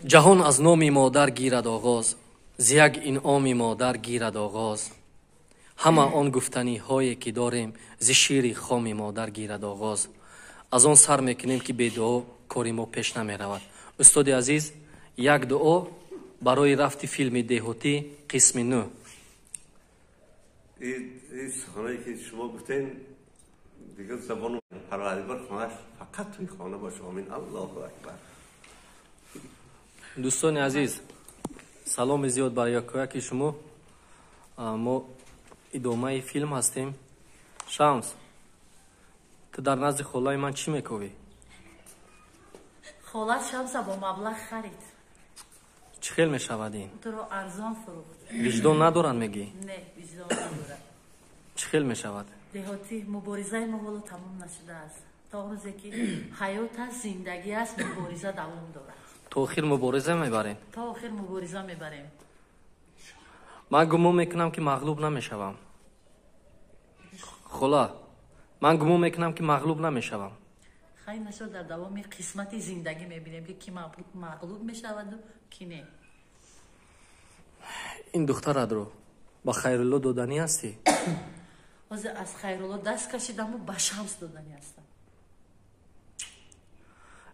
Ҷаҳон аз номи модар гирад оғоз, зи як инъоми модар гирад оғоз. Ҳама он гуфтаниҳое ки дорем, зи шири хоми модар гирад оғоз. Аз он сар мекунем, ки бе дуо кори мо пеш намеравад. Устоди азиз, як дуо барои рафти филми «Деҳотӣ» қисми 9. Ин суханое ки шумо гуфтем, дигар забону Парвардигор хонаш фақат туи хона боша. Омин, Аллоҳу акбар. Дӯстони азиз, саломи зиёд бар якояки шумо. Мо идомаи филм ҳастем. Шамс, ту дар назди холаи ман чӣ мековӣ? Холат Шамса бо маблағ харид. Чӣ хел мешавад ин? Туро арзон фурӯхт. Виҷдон надоранд, мегӣ? Не, виҷдон надорад. Чӣ хел мешавад? Деҳотӣ, муборизаи мо ҳоло тамом нашудааст. То он рӯзе ки ҳаёт аст, зиндагӣ аст, мубориза давом дорад. То охир мубориза мебарем. То охир мубориза мебарем. Ман гумон мекунам, ки мағлуб намешавам. Хола, ман гумон мекунам, ки мағлуб намешавам. Хайр, нашо, дар давоми қисмати зиндагӣ мебинем, ки ки мағлуб мешаваду ки не. Ин духтаратро ба Хайрулло доданӣ ҳастӣ? Ҳозир аз Хайрулло даст кашидаму ба Шамс доданӣ ҳастам.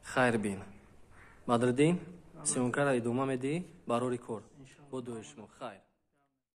Хайр бин, Бадриддин, съёмка ра идома медиҳӣ. Барори кор, бо дуои шумо, хайр.